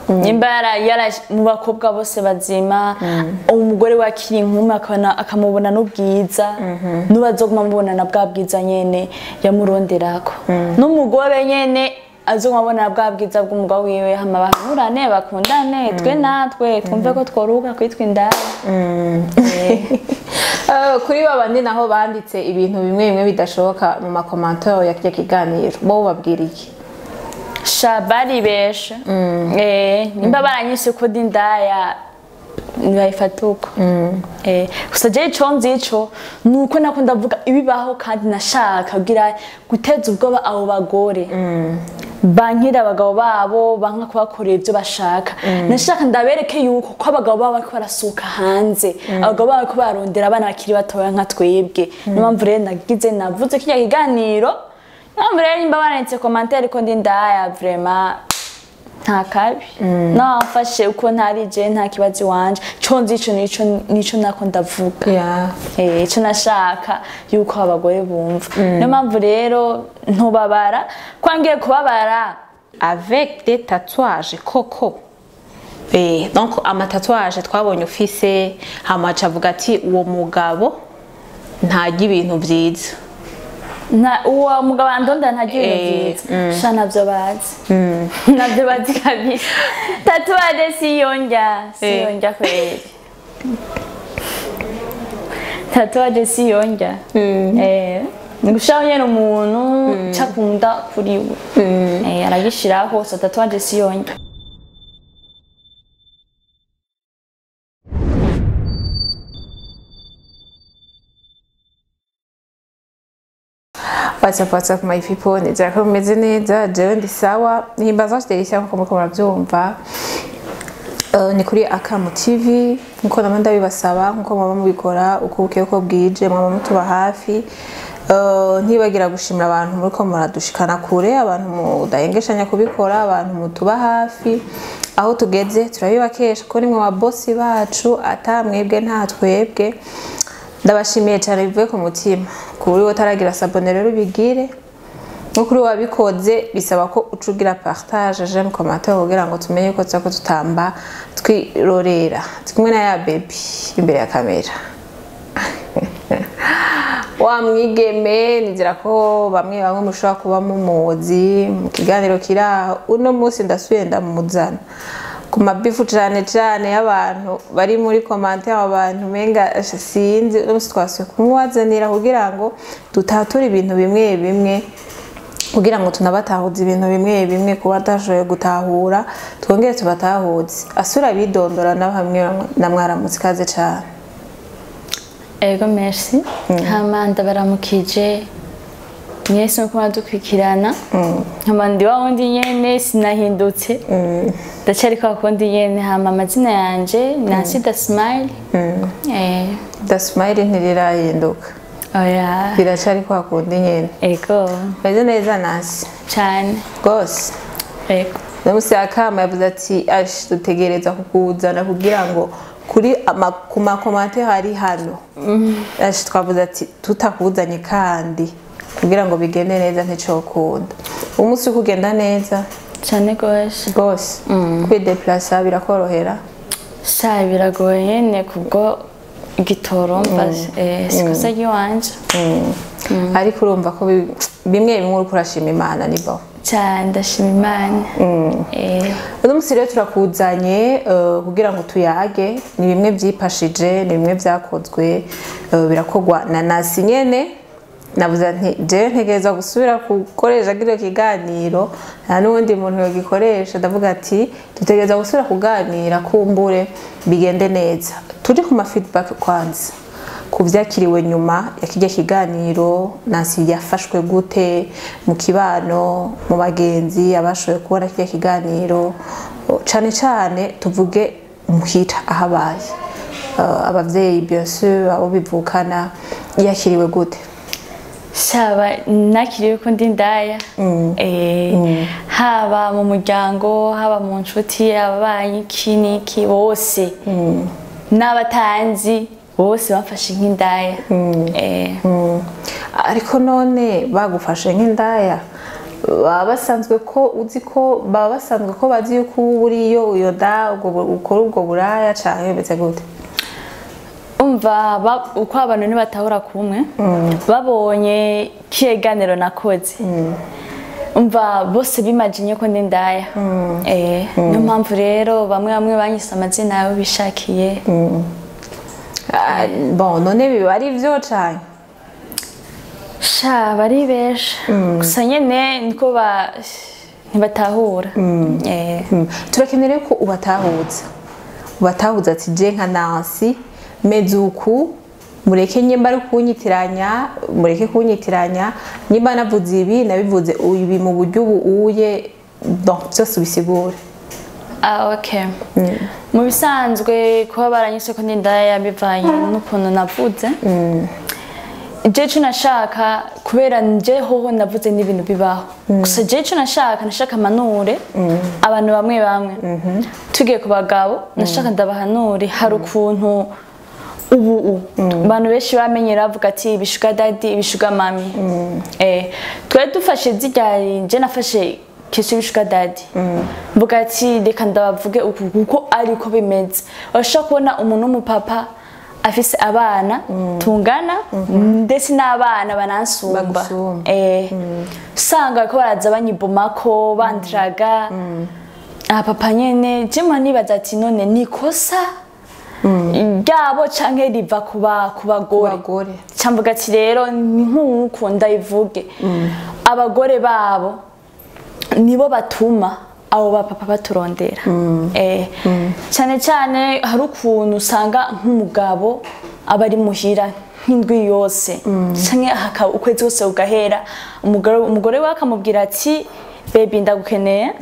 Nimba yara mu bakobwa bose bazima, umugore wakiri inkumi akabona akamubona n'ubwiza, n'ubazoguma mubona na bwa bwiza nyene yamuronderako, n'umugore nyene azoguma abona bwa bwiza bw'umugabo wiwe, hama bahanurane, bakundane, twe natwe twumve ko tworuhuka kwitwa indaya. Kuri babandi naho banditse ibintu bimwe bimwe bidashoboka mu ma commentaires ya kirya kiganiro, bo babwira iki? Sha, baribesha. Nimba baranyise ko ndi indaya, ntibayifata uko. Gusa jewe ico nzi ico nuko nako ndavuga ibibaho, kandi nashaka kugira guteza ubwoba abo bagore bankira abagabo babo, banka kubakorera ibyo bashaka. Nashaka ndabereke yuko ko abagabo babo bariko barasohoka hanze, abagabo babo bariko barondera abana bakiri batoya nka twebwe. Niyo mpamvu rero nagize navuze kirya kiganiro. Niyo mpamvu rero nimba baranditse commentaire ko ndi ndaya, vraiment nta kabi nawafashe uko ntari je, nta kibazo iwanje. Co nzi ico nico nako ndavuga. Ico nashaka yuko abagore bumva. Niyo mpamvu rero ntubabara ko ngiye kubabara. Avec des tatouages koko. Donc ama tatouages twabonye ufise, hama aca avuga ati uwo mugabo ntarya ibintu vyiza. Uwo mugabo andonda ntagira ibintu vyiza? Sha, navyo bazi, navyo bazi kabisa. Tatouage siyonjya, siyonjya kweli, tatouage siyonjya. Ni gushiraho nyene umuntu cakunda kuri we, aragishiraho. So tatouage siyonjya. What's up, what's up, my people? Nizera ko mumeze neza, jewe ndi sawa. Nihimbaza Delisia nkuko muriko muravyumva. Ni kuri Akamu TV, nkuko nama ndabibasaba, nkuko mwaba mubikora uko bukeye uko bwije, mwaba mutuba hafi. Ntibagira gushimira abantu muriko muradushikana kure, abantu mudahengeshanya kubikora, abantu mutuba hafi aho tugeze, turabibakesha ko nimwe babosi bacu, ata mwebwe nta twebwe. Ndabashimiye cyane bivuye ku mutima. Kuri wowe utaragira s'abonner rero ubigire, no kuri wabikoze bisaba ko uca ugira partage, j'aime, commentaire, kugira ngo tumenye ko tuza ko tutamba twirorera. Ndi kumwe na ya baby imbere ya kamera, wa mwigeme nizera ko bamwe bamwe mushobora kuba mumuzi mu kiganiro kiri aho. Uno munsi ndasubiye ndamuzana ku mabifu cane cane y'abantu bari muri commentaire, abantu menga sinzi. Uno munsi twasubiye kumubazanira kugira ngo dutature ibintu bimwe bimwe, kugira ngo tunabatahuze ibintu bimwe bimwe kuba batashoboye gutahura, twongere tubatahuze. Asura bidondora na hamwe na mwaramutse, ikaze cane. Ego, merci. Hama ndabaramukije mwese nuko muradukurikirana. Hama ndi wa wundi nyene, sinahindutse, ndacyari kwa kundi nyene. Hama amazina yanje Nancy da Smile. Da Smile ntirirahinduka? Oya. Biracari kwa kundi nyene? Ego. Meze neza, Nancy? Cane. Rwose? Ego. Uno Akama yavuze ati ash, dutegereza kukuzana kugira ngo kuri ku ma commentaires ari hano. Ash, twavuze ati tutakuzanye kandi kugira ngo bigende neza nticokunda. Umunsi uri kugenda neza? Cane gose. Rwose? Kwideplasa birakorohera? Sha, biragoye nyene kubwo igitoro mva, sikosa ry'iwanje. Ariko urumva ko bimwe bimwe uriko urashima Imana, ni bo? Cyane, ndashima Imana. Uno munsi rero turakuzanye kugira ngo tuyage. Ni bimwe byipashije, ni bimwe byakozwe, birakorwa na Nasi nyene. Navuze nti jewe ntegereza gusubira gukoresha kino kiganiro, nta n'uwundi muntu yogikoresha. Ndavuga ati dutegereza gusubira kuganira kumbure bigende neza. Turi ku ma feedback kwanza ku vyakiriwe nyuma ya kirya kiganiro. Nancy yafashwe gute mu kibano, mu bagenzi, abashoboye kubona kirya kiganiro, cane cane tuvuge muhira ahabaye, abavyeyi, bien sûr, abo bivukana, yakiriwe gute? Shaba, nakiriwe ko ndi indaya. Haba mu muryango, haba mu nshuti, ababanyi, iki n'iki, bose n'abatanzi bose bamfashe nk'indaya. Ariko none bagufashe nk'indaya, Baba basanzwe ko uzi ko baba basanzwe ko bazi yuko uba uriyo iyo da ubwo ukora ubwo buraya canke bimeze gute? Umva, uko abantu ntibatahura kumwe, babonye kiyeganiro nakoze, umva bose bimajinye ko ndi ndaya. Niyo mpamvu rero bamwe bamwe banyise amazina yabo bishakiye. Ah, bon, none biba ari vyo canke? Sha, bari benshi, gusa nyene niko ntibatahura. Turakeneye ko ubatahuza, ubatahuza ati je nka Nancy meze uku, mureke nyimba ari kunyitiranya, mureke kunyitiranya, nyimba navuze ibi nabivuze ibi mu buryo ubu uye, donc byose ubisigure. Ah, okay. Mu bisanzwe kuba baranyise ko ndi indaya bivanye n'ukuntu navuze. Je ico nashaka, kubera nje hoho navuze n'ibintu bibaho. Gusa je ico nashaka, nashaka manure abantu bamwe bamwe. Tugiye ku bagabo, nashaka ndabahanure. Hari ukuntu ubu abantu benshi bamenyera bavuga ati ibi sugar daddy, ibi sugar mommy. Twari dufashe zirya, je nafashe kesho sugar daddy, mvuga ati reka ndabavuge uku kuko ariko bimeze. Urashobora kubona umuntu w'umupapa afise abana tungana, ndetse n'abana banansumba. Bagusumba. Usanga ko baraza banyibomako, bandraga aha papa nyene. Je mpora nibaza ati none ni ikosa ryabo canke riva ku bagore? Bagore. Camvuga ati rero ni nk'uko ndayivuge, abagore babo nibo batuma abo bapapa baturondera. Cyane cyane hari ukuntu usanga nk'umugabo aba ari muhira nk'indwi yose canke ukwezi kose ugahera, umugore we akamubwira ati baby, ndagukeneye.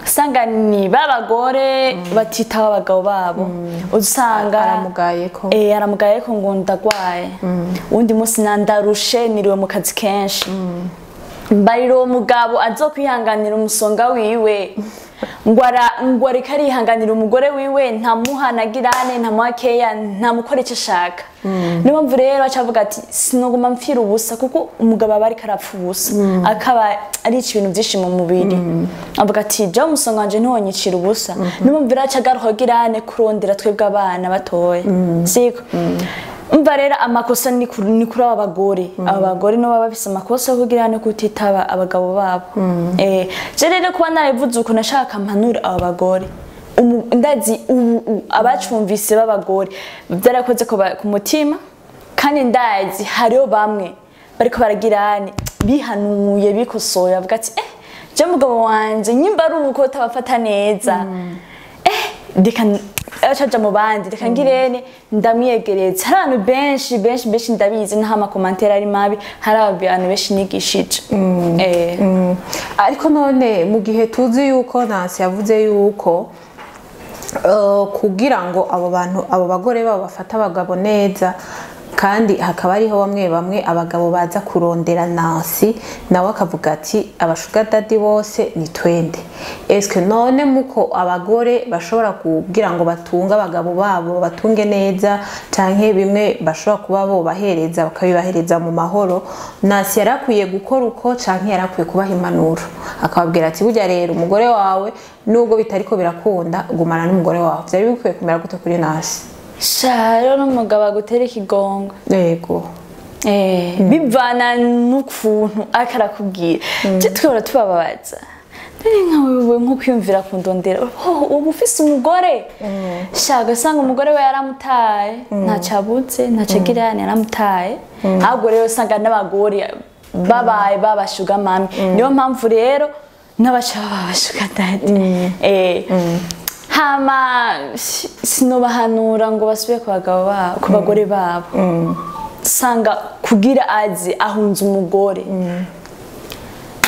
Usanga ni babagore batitaho abagabo babo, usanga Aramugaye ko. Aramugaye ko ngo ndagwaye, uwundi munsi nandarushe, niriwe mu kazi kenshi. Mbarira uwo mugabo azokwihanganira umusonga wiwe ngo areke arihanganira umugore wiwe, ntamuha nagirane, ntamuha keya, ntamukora icyo ashaka. Niyo mpamvu rero aca avuga ati sinoguma mpfira ubusa, kuko umugabo aba ariko arapfa ubusa, akaba arica ibintu byinshi mu mubiri. Avuga ati jewe umusonga wanje ntiwonyicira ubusa. Niyo mpamvu rero aca agaruka agirane kurondera twebwe abana batoya, siko? Umva rero, amakosa ni kuri aba bagore. Aba bagore nibo baba bafise amakosa yo kugira no kutitaba abagabo babo. Je rero kuba narabivuze uko, nashaka mpanure aba bagore. Ndazi ubu abacumvise b'abagore byarakoze ku mutima, kandi ndazi hariho bamwe bariko baragirane bihanuye, bikosoye, bavuga ati je mugabo wanje nyimba ari uko tabafata neza, reka acaja mu bandi, reka ngirene ndamwiyegereza. Hari abantu benshi benshi benshi ndabizi, naho ama commentaires ari mabi, hari abantu benshi nigishije. Ariko none mu gihe tuzi yuko Nancy yavuze yuko kugira ngo abo bantu, abo bagore babo bafate abagabo neza, kandi hakaba hariho bamwe bamwe abagabo baza kurondera Nancy, nawe akavuga ati aba sugar daddy bose ni twende, eske none muko abagore bashobora kugira ngo batunge abagabo babo, batunge neza, canke bimwe bashobora kuba bo bahereza bakabibahereza mu mahoro, Nancy yarakwiye gukora uko canke yarakwiye kubaha impanuro akababwira ati burya rero umugore wawe nubwo bitariko birakunda, gumana n'umugore wawe? Vyari bikwiye kumera gute kuri Nancy? Sha, rero n'umugabo agutera ikigongo. Yego. Bivana n'ukuntu ariko arakubwira. Je twihora tubababaza, none nka wewe nko kwiyumvira kundondera, oh, uba ufise umugore. Sha, ugasanga umugore we yaramutaye, ntacyo abuze, ntacyo agira, yaramutaye. Ahubwo rero usanga n'abagore babaye baba sugar mommy, niyo mpamvu rero n'abaca baba aba sugar daddy. Hama sinobahanura ngo basubire ku bagabo babo, ku bagore babo. Sanga kugira azi ahunze umugore,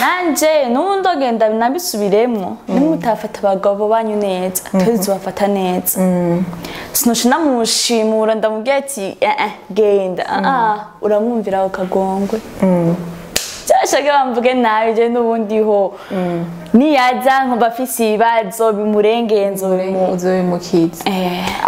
nanje n'ubu ndogenda nabisubiremwo, nimutafata abagabo banyu neza, twese tubafata neza. Sinoca namushimura ndamubwira ati eh eh genda. Ah ah, uramwumvira ukagongwe cyashaka bamvuge nabi, je n'ubundi ho niyaza nkumva afise ibibazo bimurengeye, nzobimu Uzobimukiza.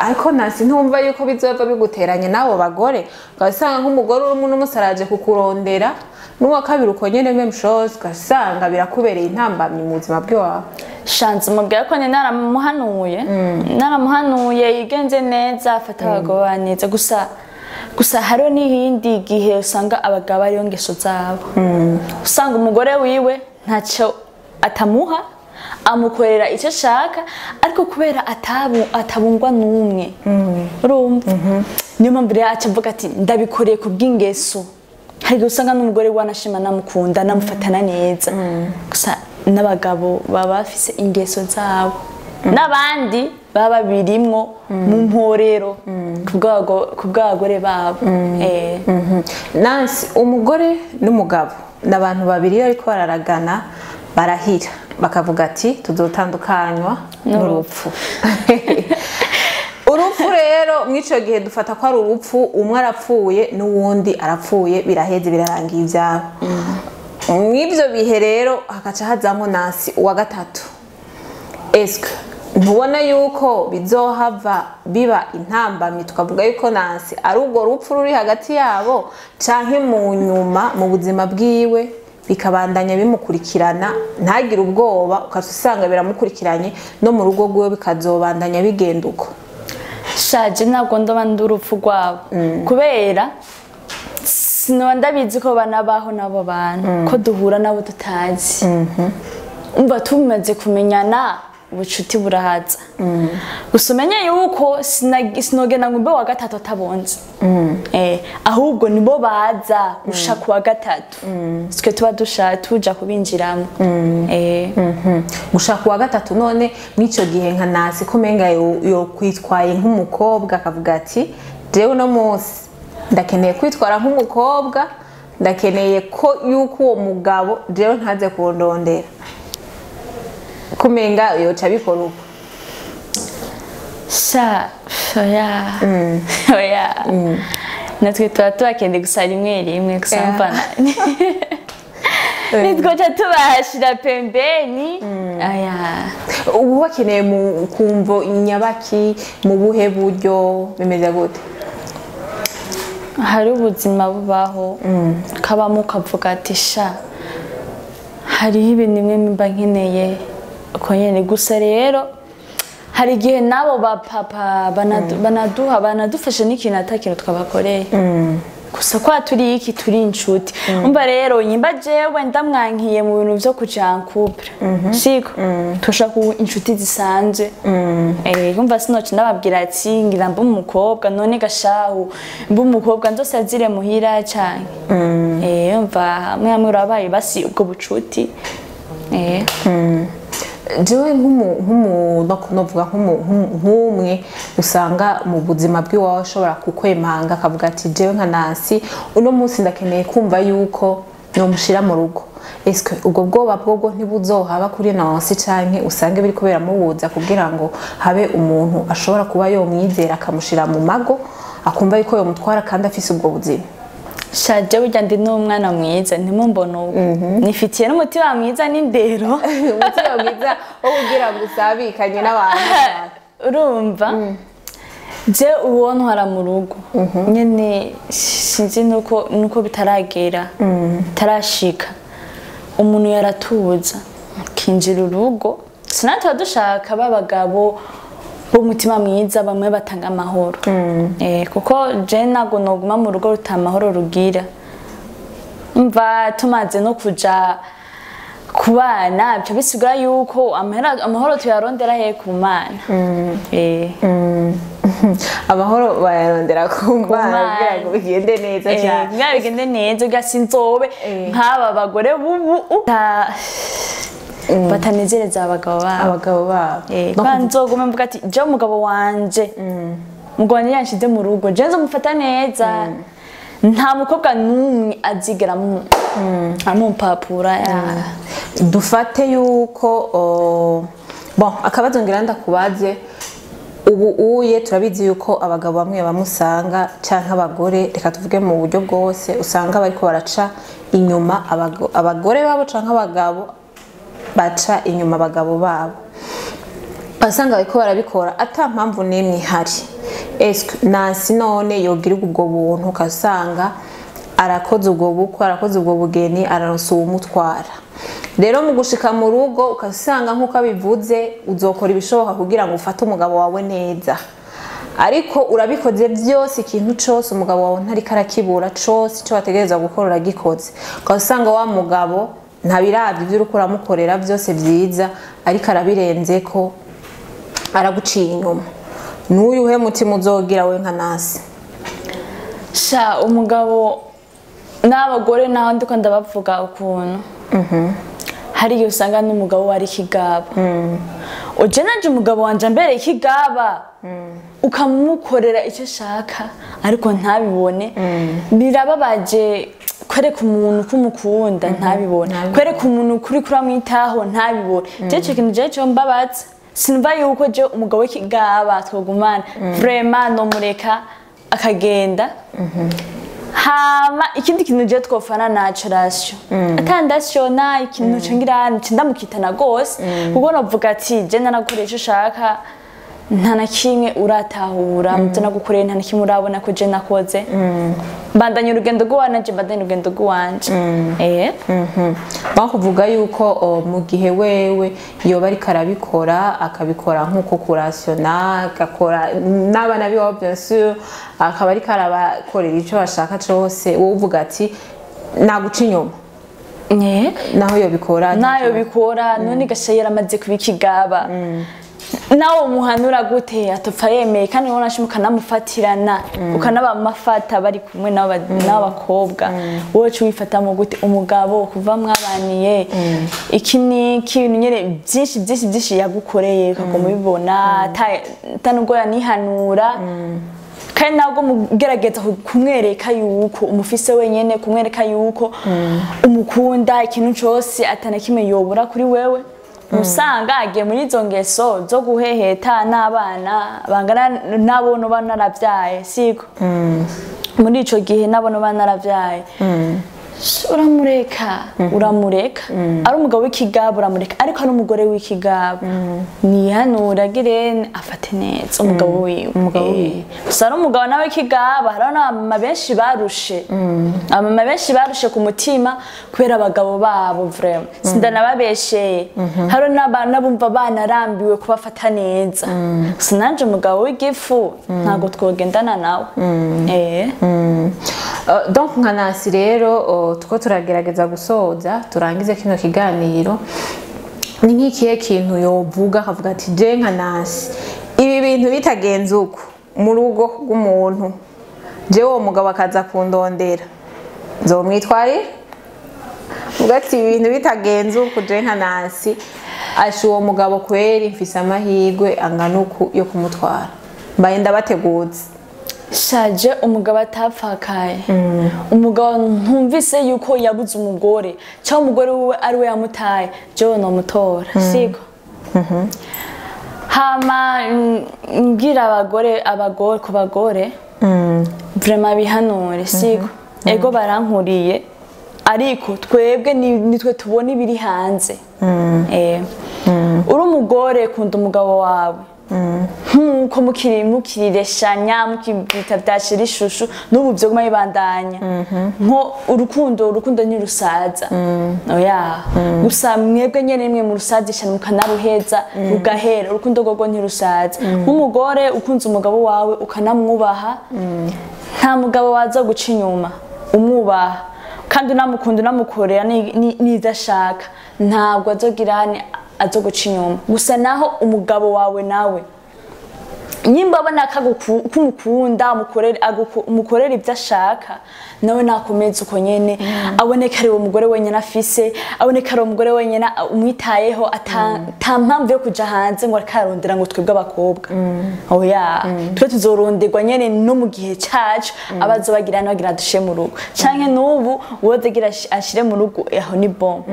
Ariko Nancy, ntumva yuko bizova biguteranye n'abo bagore, ugasanga nk'umugore urimo n'umusaraje kukurondera N'uwa kabiri uko nyene, même chose, ugasanga birakubereye intambamyi mu buzima bw'iwawe. Shanze mubwira ko naramuhanuye, naramuhanuye yigenze neza, afata abagabo neza. Gusa hariho n'iyindi gihe usanga abagabo ariyo ngeso zabo, usanga umugore wiwe ntacyo atamuha, amukorera icyo ashaka, ariko kubera atabungwa n'umwe, urumva, niyo mpamvu rero aca avuga ati ndabikoreye ku bw'ingeso. Hari igihe usanga n'umugore we anashima, namukunda, namufatana neza. Gusa n'abagabo baba bafise ingeso zabo, n'abandi baba birimwo mu mporero ku bw'abagore babo. Nancy, umugore n'umugabo ni abantu babiri iyo ariko bararagana barahira bakavuga ati tuzotandukanywa n'urupfu. Urupfu rero mw'ico gihe dufata ko ari urupfu, umwe arapfuye n'uwundi arapfuye, biraheze, birarangiye ivyabo. Mw'ivyo bihe rero hakaca hazamwo Nancy uwa gatatu. Eske ntubona yuko bizohava biba intambamyi, tukavuga yuko Nancy ari urwo rupfu ruri hagati yabo, canke mu nyuma mu buzima bwiwe bikabandanya bimukurikirana, ntagire ubwoba, ukaca usanga biramukurikiranye no mu rugo rwiwe, bikazobandanya bigenda uko? Shaje, ntabwo ndoba ndi urupfu rwabo, kubera sinoba ndabizi ko banabaho n'abo bantu ko duhura nabo tutazi. Umva, tumaze kumenyana ubucuti burahaza. Gusa umenye yuko sinogenda ngo mbe wa gatatu atabonze. Ahubwo nibo baza gushaka uwa gatatu, twe tuba dushaka tuja kubinjiramo. Gushaka uwa gatatu. None mw'ico gihe nka Nancy ko umenga yo kwitwaye nk'umukobwa, akavuga ati jewe uno munsi ndakeneye kwitwara nk'umukobwa, ndakeneye ko yuko uwo mugabo jewe ntaze kundondera, kumenga yoca abikora uko? Sha, oya, oya, natwe tuba tubakeneye gusa rimwe rimwe gusa. Mvana nitwoca tubashira pembeni, aya. Ubu bakeneye mu kumvo nyabaki, mu buhe buryo, bimeze gute? Hari ubuzima bubaho kabamo ukavuga ati sha, hariho ibintu bimwe mba nkeneye uko nyene. Gusa rero hari igihe n'abo bapapa banaduha, banadufasha n'ikintu ata kintu twabakoreye, gusa kwa turi iki, turi inshuti. Umva rero, nyimba jewe ndamwankiye mu bintu vyo kuja en couple, siko tushaka kuba inshuti zisanzwe. Umva, sinoca ndababwira ati ngira mbe umukobwa, none gashahu mbe umukobwa nzosazire muhira canke. Umva, hamwe hamwe urabaye basi ubwo bucuti. Jewe nk'umu novuga nk'umwe usanga mu buzima bw'iwawe ashobora kukwemanga akavuga ati jewe nka Nancy uno munsi ndakeneye kumva yuko nomushira mu rugo, eske ubwo bwoba bwobwo ntibuzohaba kuri Nancy, canke usange biri kubera mubuza kugira ngo habe umuntu ashobora kuba yomwizera akamushira mu mago, akumva yuko yomutwara kandi afise ubwo buzima? Shaje, burya ndi n'umwana mwiza, ntimumbone ubu, nifitiye n'umutima mwiza n'indero. Umutima mwiza wo kugira ngo usabikanye n'abantu. Urumva, je uwo ntwara mu rugo nyene sinzi nuko bitaragera, bitarashika. Umuntu yaratuza akinjira urugo, sinatuba dushaka b'abagabo b'umutima mwiza, bamwe batanga amahoro. Kuko je ntabwo noguma mu rugo ruta amahoro rugira. Mva, tumaze no kuja kubana, bica bisigura yuko amahoro tuyarondera he? Ku Mana. Amahoro bayarondera ku Mana Mana. Kugira ngo bigende neza cyane. Kugira bigende neza, kugira sinzobe nk'aba bagore bubu batanezereza abagabo babo. Abagabo babo. Kuba nzogume mvuga ati je umugabo wanje, umugabo wanje yanshize mu rugo, je nzomufata neza, nta mukobwa n'umwe azigera amumpapura ya. Dufate yuko bon, akabazo ngira ndakubaze. Ubu uye turabizi yuko abagabo bamwe bamusanga canke abagore, reka tuvuge mu buryo bwose, usanga bariko baraca inyuma abagore babo canke abagabo baca inyuma abagabo babo, basanga bariko barabikora ata mpamvu n'imwe ihari. Eske Nancy none yogira ubwo buntu, ukasanga Arakoze ubwo bukwe, arakoze ubwo bugeni, araronsa uwumutwara. Rero mu gushika mu rugo ukasanga nk'uko abivuze, uzokora ibishoboka kugira ngo ufate umugabo wawe neza, ariko urabikoze byose, ikintu cose umugabo wawe ntariko arakibura, cose ico wategereza gukora uragikoze, ukasanga wa mugabo ntabiravye ivyo uriko uramukorera byose vyiza, ariko arabirenzeko, araguciye inyuma. N'uyuhe mutima uzogira we nka Nasi? Sha, umugabo n'abagore naho ndiko ndabavuga ukuntu hari igihe usanga n'umugabo wari ikigaba. Uje naje umugabo wanje ambere ikigaba, ukamukorera icyo ashaka ariko ntabibone, birababaje. Kwereka umuntu ko umukunda ntabibone, kwereka umuntu kuri kuramwitaho ntabibone, je ico kintu je cyo mbabaza. Sinumva yuko je umugabo w'ikigaba twogumana, vraiment nomureka akagenda. Hama ikindi kintu je twofana naco, ration atandasiona, ikintu cengira ndamukitana gose, kuko novuga ati je nanagukoreye ico ushaka, nta na kimwe uratahura muvyo nagukoreye, nta na kimwe urabona ko je nakoze. Mbandanya urugendo rw'iwanje, mbandanya urugendo rw'iwanje. Bakuvuga yuko mu gihe wewe yoba ariko arabikora, akabikora nk'uko kurasiona, agakora n'abana biwe bien sûr, akaba ariko arabakorera ico bashaka cose, wowe uvuga ati naguca inyuma? Naho yobikora? Nayo bikora none gasha yaramaze kuba ikigaba, nawe umuhanura gute atopfa yemeye? Kandi wowe nashima ukanamufatirana, ukanabamafata bari kumwe n'abakobwa, wowe uca wifatamo gute? Umugabo kuva mwabaniye iki n'iki, ibintu nyene byinshi byinshi byinshi yagukoreye ukaguma ubibona, ata nubwo yanihanura, kandi ntabwo mugerageza kumwereka yuko umufise wenyene, kumwereka yuko umukunda, ikintu cose atana kimwe yobura kuri wewe, usanga agiye muri izo ngeso zo guheheta n'abana bangana nabo noba naravyaye, siko? Muri ico gihe nabo noba naravyaye, uramureka, uramureka. Ari umugabo w'ikigabo uramureka, ariko ari umugore w'ikigabo nihanura agire afate neza umugabo wiwe. Umugabo wiwe. Gusa ari umugabo nawe w'ikigabo, hariho n'abamama benshi barushe, abamama benshi barushe ku mutima kubera abagabo babo, vraiment sindanababesheye. Hariho n'abumva banarambiwe kubafata neza. Gusa nanje umugabo w'igifu ntabwo twogendana nawe. Donc nka Nasi rero, tuko turagerageza gusoza, turangize kino kiganiro, ni nk'ikihe kintu yovuga akavuga ati je nka Nasi, ibi bintu bitagenze uku mu rugo rw'umuntu, jewe uwo mugabo akaza kundondera nzomwitwarira? Uvuga ati ibi bintu bitagenze uku, je nka Nasi asha uwo mugabo kweri mfise amahirwe angana uku yo kumutwara, mbaye ndabateguza. Shaje umugabo atapfakaye, umugabo ntumvise yuko yabuze umugore cyangwa umugore wiwe ari we yamutaye, jewe nomutora, siko? Hama mbwira abagore, ku bagore vraiment bihanure, siko? Ego barankuriye, ariko twebwe nitwe tubona ibiri hanze. Uri umugore, kunda umugabo wawe nkuko mukiri mukirireshanya, mukibita byashira ishushu, n'ubu byo guma bibandanya nko urukundo ntirusaza, oya. Gusa mwebwe nyene nimwe mu rusazisha mukanaruheza rugahera. Urukundo gogo ntirusaza. Nk'umugore ukunze umugabo wawe ukanamwubaha, nta mugabo waza guca inyuma umwubaha kandi unamukunda, unamukorera n'ivyo ashaka, ntabwo azogira azoguca inyuma. Gusa naho umugabo wawe nawe nyimba abona ko umukunda, umukorera ibyo ashaka, nawe nakomeza uko nyene, abone ko ari uwo mugore wenyine afise, abone ko ari uwo mugore wenyine umwitayeho, ata mpamvu yo kuja hanze ngo ariko ararondera ngo twebwe abakobwa, oya. Twe tuzoronderwa nyene no mu gihe cacu, abazobagira bagira dushe mu rugo, canke n'ubu uwozegira ashire mu rugo, aho ni bon.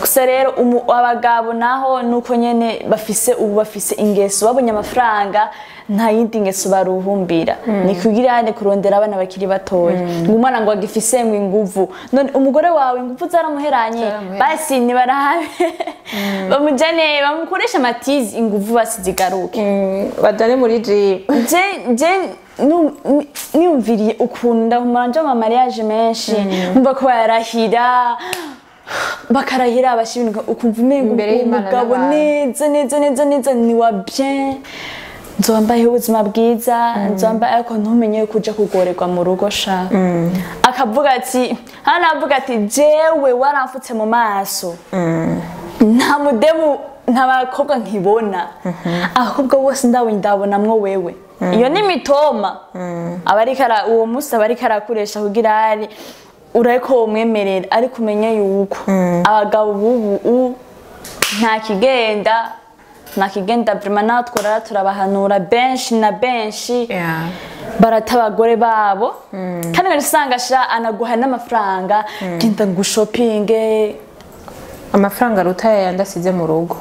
Gusa rero abagabo naho nuko nyene bafise ubu, bafise ingeso, babonye amafaranga. Nta yindi ngeso baruhumbira, ni kugira ne kurondera abana bakiri batoya, ngo umwana ngo agifise ngo inguvu. None umugore wawe inguvu zaramuheranye? Zaramuheranye. Basi nibarabe bamujane bamukoresha amatizi, inguvu basi zigaruke. Bajane muri gym. Je niyumviriye ukuntu ndahumura nja mu mariage menshi, nkumva ko barahira, bakarahira abashinga, ukumva umengo Imbere y'Imana umugabo n'abantu. Neza neza neza neza, ni wa bien, nzombaye ubuzima bwiza, nzombaye, ariko ntumenye kuja kugorerwa mu rugo sha. Akavuga ati, hano avuga ati: "Jewe waramfutse mu maso, nta mudemu, nta bakobwa nkibona, abakobwa bose ndabonye ndabonamwo wewe." Iyo ni mitoma aba ariko uwo munsi aba ariko arakoresha kugira ari ureko womwemerera. Ariko umenye yuko abagabo b'ubu nta kigenda, nta kigenda vraiment. Natwe rero turabahanura benshi na benshi, barata abagore babo, kandi ugasanga sha anaguha n'amafaranga: "Genda ngo ushopinge." Amafaranga aruta yayandi asize mu rugo.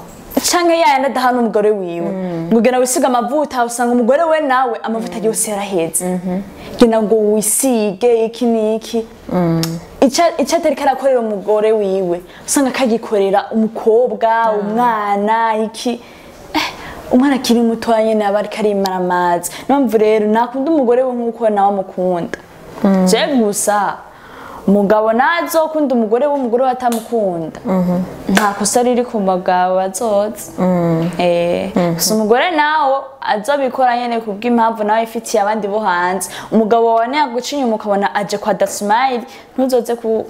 Canke yayandi adahana umugore wiwe, ngo genda wisiga amavuta, usanga umugore we nawe amavuta yose yaraheze, genda ngo wisige iki n'iki. Ico atariko arakorera umugore wiwe, usanga akagikorera umukobwa, umwana iki. Umwana akiri mutoya nyene aba ariko arimaramaza. Niyo mpamvu rero nakunda umugore we nk'uko nawe amukunda. Je gusa umugabo nazokunda umugore we, umugore we atamukunda, nta kosa riri ku bagabo bazoza. Gusa umugore nawo azobikora nyene kubw'impamvu nawe ifitiye abandi bo hanze. Umugabo wawe niyaguca inyuma, ukabona aje kwa Dasmayili, ntuzoze ku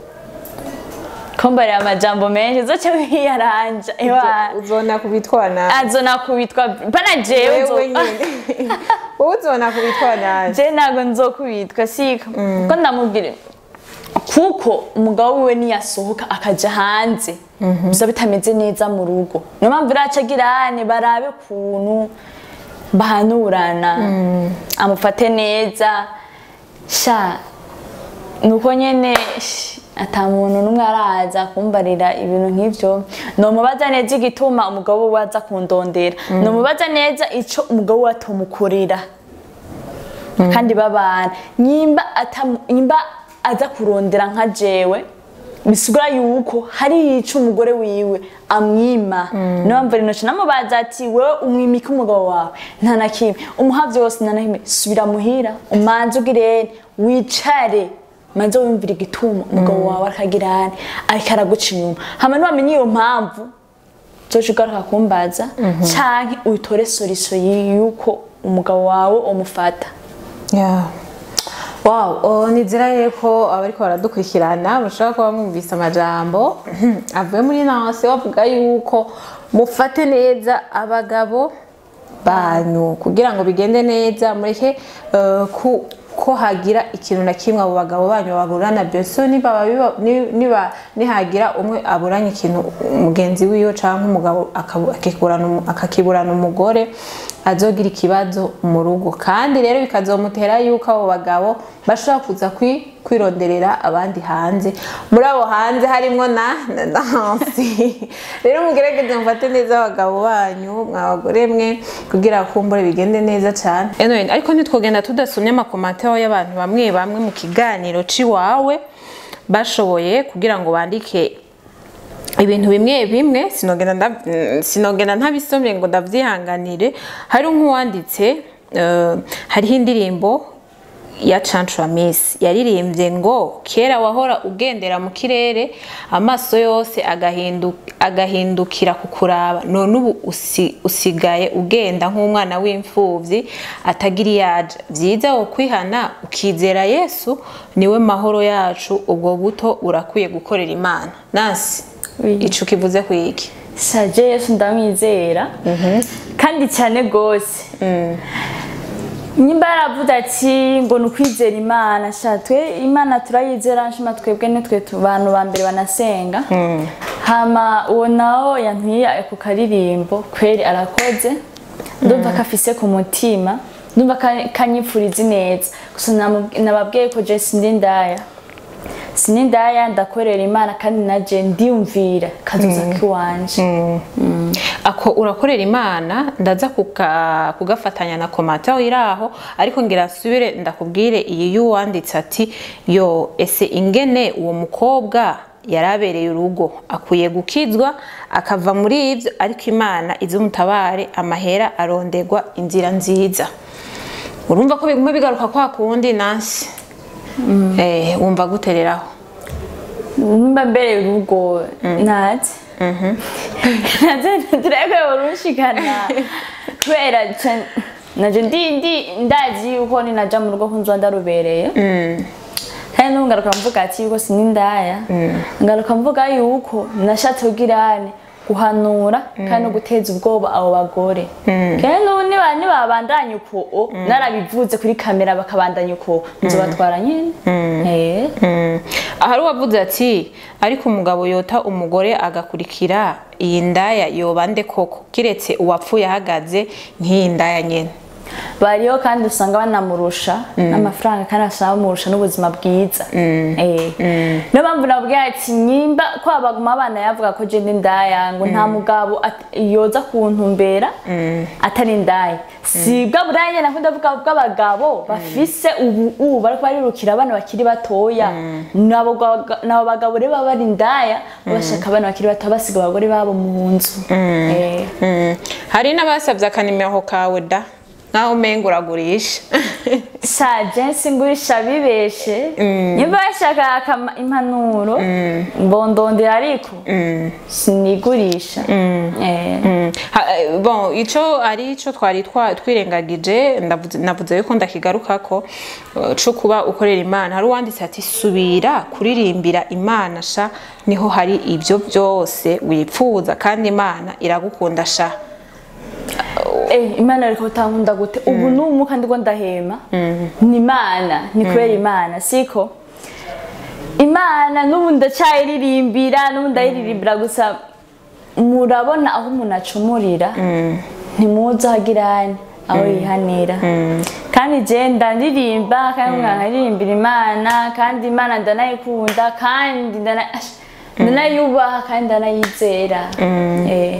kombarira amajambo menshi, uzoce wiyaranja ewa. Uzona kubitwa nabi. Azona kubitwa pana jewe. Wewe nyene wowe uzona kubitwa nabi. Je ntabwo nzokubitwa, siko ko ndamubwira, kuko umugabo wiwe niyasohoka akaja hanze biza bitameze neza mu rugo. Niyo mpamvu iraca agirane barabe ukuntu bahanurana, amufate neza sha. Nuko nyene ata muntu n'umwe araza kumbarira ibintu nk'ivyo. Nomubaza neza igituma umugabo we aza kundondera, nomubaza neza ico umugabo we atomukorera kandi babana. Nyimba aza kurondera nka jewe, bisigura yuko hari ico umugore wiwe amwima. Niyo mpamvu rero noca namubaza ati: "Wewe umwimika umugabo wawe?" Nta na kimwe umuha vyose, nta na kimwe. Subira muhira, umanze ugirene, wicare, manze wumvira igituma umugabo wawe akagirane ariko araguca inyuma. Hama niwamenya iyo mpamvu, uzoca ugaruka kumbaza, canke utore solution yuko umugabo wawe umufata. Yeah. Wow, oh, nizera yuko abariko baradukurikirana bashobora kuba mwumvise amajambo avuye muri Nancy, bavuga yuko mufate neza abagabo banyu kugira ngo bigende neza. Mureke ko hagira ikintu na kimwe abo bagabo banyu baburana. Byose niba niba nihagira umwe aburanye ikintu mugenzi wiwe canke umugabo akakiburana umugore, azogira ikibazo mu rugo, kandi rero bikazomutera yuko abo bagabo bashobora kuza kwironderera abandi hanze. Muri abo hanze harimwo na Nancy. Rero mugerageze mufate neza abagabo banyu, mwa bagore mwe, kugira kumbure bigende neza cyane. Anyway, ariko ntitwogenda tudasomye ama commentaires y'abantu bamwe bamwe mu kiganiro ciwawe bashoboye kugira ngo bandike ibintu bimwe bimwe. Sinogenda ntabisomye ngo ndavyihanganire. Hari nk'uwanditse, hariho indirimbo ya Chantra Miss yaririmbye ngo: "Kera wahora ugendera mu kirere, amaso yose agahindukira kukuraba, none ubu usigaye ugenda nk'umwana w'imfuvyi atagira iyaja. Vyiza wo kwihana ukizera Yesu, niwe mahoro yacu. Ubwo buto urakwiye gukorera Imana." Nancy, Oui. ico kivuze ku iki? Saje Yesu ndamwizera kandi cyane gose. Nimba yaravuze ati ngo ni ukwizera Imana, sha twe Imana turayizera, nshima twebwe nitwe bantu ba mbere banasenga. Hama uwo nawo yantwiye ako karirimbo, kweri arakoze, ndumva ko afise ku mutima, ndumva kanyipfuriza ineza. Gusa nababwiye ko je sindi ndaya. Sinindaya, ndakorera Imana kandi naje ndiyumvira kazoza kiwanje. Ako urakorera Imana, ndaza kugafatanya na commentaire iraho, ariko ngira nsubire ndakubwire iyi y'uwanditse ati: "Yo, ese ingene uwo mukobwa yarabereye urugo, akwiye gukizwa akava muri ivyo, ariko Imana izumutabare, amahera arondegwa inzira nziza." Urumva ko biguma bigaruka kwa kundi. Nansi, wumva gutereraho? Nimba mbereye urugo, naze naze turebe urunshikana, kubera naje ndi ndazi yuko ninaja mu rugo kunzwa ndarubereye. Kandi n'ubu ngaruka mvuga ati yuko sinindaya, ngaruka mvuga yuko nashatse kugirane guhanura kandi no guteza ubwoba abo bagore. Kandi n'ubu niba babandanya uko narabivuze kuri kamera, bakabandanya uko, nzobatwara nyene. Ahari uwavuze ati: "Ariko umugabo yota umugore agakurikira iyi ndaya yoba nde koko, kiretse uwapfuye ahagaze nk'iyi ndaya nyene?" Bariho, kandi usanga banamurusha n'amafaranga, kandi usanga bamurusha n'ubuzima bwiza. Niyo mpamvu nababwira ati nyimba ko abaguma abana yavuga ko je ndi indaya, ngo nta mugabo yoza kuntumbera atari indaya. Si bwa buraya nyene nakunda ndavuga bw'abagabo bafise ubu bariko barirukira abana bakiri batoya. Nabo bagabo rero baba bari indaya, bashaka abana bakiri bato, basiga abagore babo mu nzu. Hari n'abasabye akanimero kawe da, nkaho umenga uragurisha. Sha, jensi ngurisha, bibeshe. Nimba bashaka impanuro, mbondondera, ariko sinigurisha. Bon, ico ari ico twari twirengagije, navuze yuko ndakigarukako, co kuba ukorera Imana. Hari uwanditse ati: "Subira kuririmbira Imana sha, niho hari ibyo byose wipfuza, kandi Imana iragukunda sha." Imana ariko utankunda gute? Ubu n'umwuka ndiko ndahema ni Imana, ni kubera Imana, siko Imana. N'ubu ndacyayiririmbira, n'ubu ndayiririmbira. Gusa murabona aho umuntu acumurira, ntimuzi aho agirane, aho yihanira. Kandi je ndaririmba, kandi nkaririmbira Imana, kandi Imana ndanayikunda, kandi ndanayubaha, kandi ndanayizera.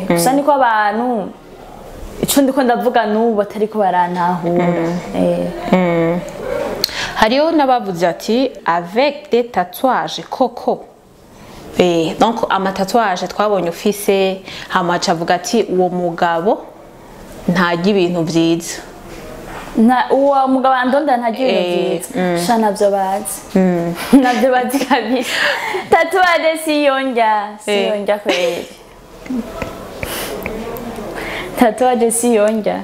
Gusa niko abantu ico ndiko ndavuga n'ubu batariko barantahura. Hariho n'abavuze ati: "Avec des tatouages koko?" Donc amatatouage twabonye ufise, hamaca avuga ati uwo mugabo ntarya ibintu vyiza. Uwo mugabo andonda ntagira ibintu vyiza? Sha, navyo bazi, navyo bazi kabisa. Tatouage siyonjya, siyonjya kweli, tatouage siyonjya.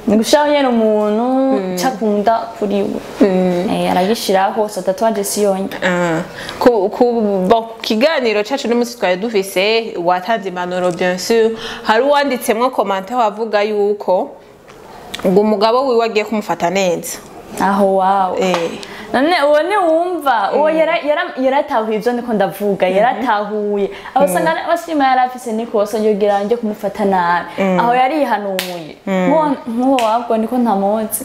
Ni gushiraho nyene umuntu cakunda kuri we, aragishiraho. So tatouage siyonjya. Ah, bon, ku kiganiro cacu n'umunsi twari dufise, watanze impanuro bien sûr. Hari uwanditsemwo commentaire avuga yuko ngo umugabo wiwe agiye kumufata neza. Aho wawe. None uwo ni wumva uwo yaratahuye ibyo ndiko ndavuga, yaratahuye. Aho usanga bashima yari afise nikosa yogira njye kumufata nabi, aho yarihanuye. Nk'uwo wabwo niko ntamuzi,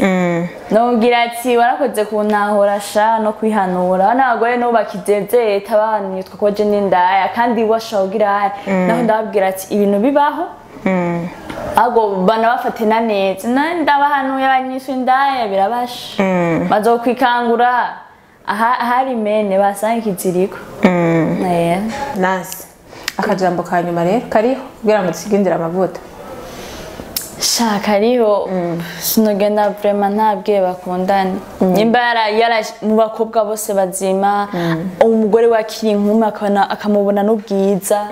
nobwira ati warakoze kuntahura sha no kwihanura. N'abagore n'ubu bakizezeta banitwa ko je n'indaya, kandi washobora kugira naho. Ndababwira ati ibintu bibaho, ahubwo banabafate na neza. Ndabahanuye abanyishu indaya, birabasha bazokwikangura ahari mene basanga ikiziriko. Nansi, akajambo ka nyuma rero kariho kugira ngo dusigindire amavuta? Sha, kariho. Sinogenda vraiment ntabwiye bakundane. Nimba yara mu bakobwa bose bazima, umugore we akiri inkumi akabona, akamubona n'ubwiza,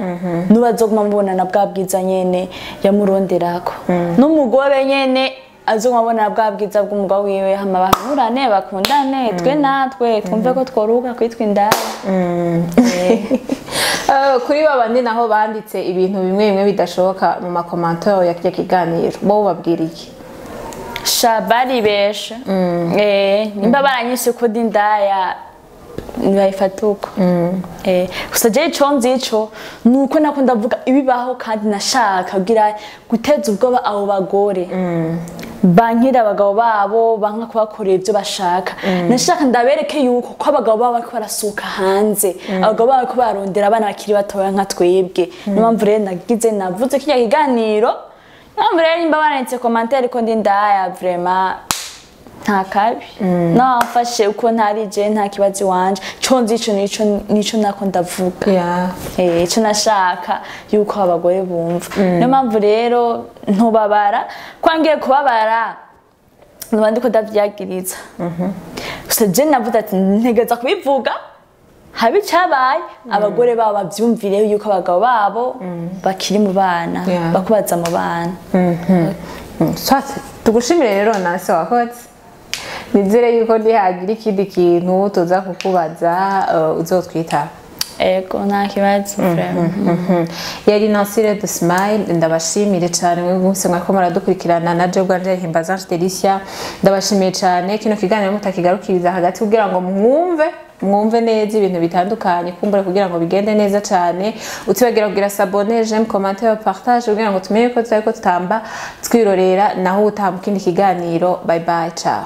n'ubazoguma mubonana bwa bwiza nyene yamuronderako, n'umugore nyene azoguma abona bwa bwiza bw'umugabo wiwe, hama bahanurane, bakundane, twe natwe twumve ko tworuhuka kwitwa indaya. Kuri babandi naho banditse ibintu bimwe bimwe bidashoboka mu macommentaire ya kirya kiganiro, bo babwira iki? Sha, baribesha. Nimba baranyise ko ndi indaya, ntibayifata uko. Gusa jewe ico nzi ico ni uko nako ndavuga ibibaho, kandi nashaka kugira guteza ubwoba abo bagore. Bankira abagabo babo, banka kubakorera ibyo bashaka. Nashaka ndabereke yuko ko abagabo babo bariko barasohoka hanze, abagabo babo bariko barondera abana bakiri batoya nka twebwe. Niyo mpamvu rero nagize, navuze kirya kiganiro. Niyo mpamvu rero nimba baranditse commentaire ko ndi ndaya, vraiment nta kabi nawafashe uko ntari je, nta kibazo iwanje. Co nzi ico nico nako ndavuga. Ico nashaka yuko abagore bumva. Niyo mpamvu rero ntubabara ko ngiye kubabara, nuba ndiko ndavyagiriza. Gusa je navuze ati ntegereza kubivuga, habe icabaye, abagore babo bavyumvireho yuko abagabo babo bakiri mu bana, bakubaza mu bana. Soit, tugushimire rero nase wakoze. Nizere yuko nihagira ikindi kintu tuza kukubaza, uzotwitaba. Ego, nta kibazo vraiment. Yari Nancy Red Smile. Ndabashimire cyane mwe mwese mwariko muradukurikirana, na je bwanje Himbaza Delicia ndabashimiye cyane. Kino kiganiro mutakigarukiriza hagati kugira ngo mwumve neza ibintu bitandukanye, kumbure kugira ngo bigende neza cyane. Utibagira kugira s'abonner, j'aime, commenter, partage, kugira ngo tumenye ko turiko tutamba twirorera. Naho utaha mu kindi kiganiro. Bye bye, ciao.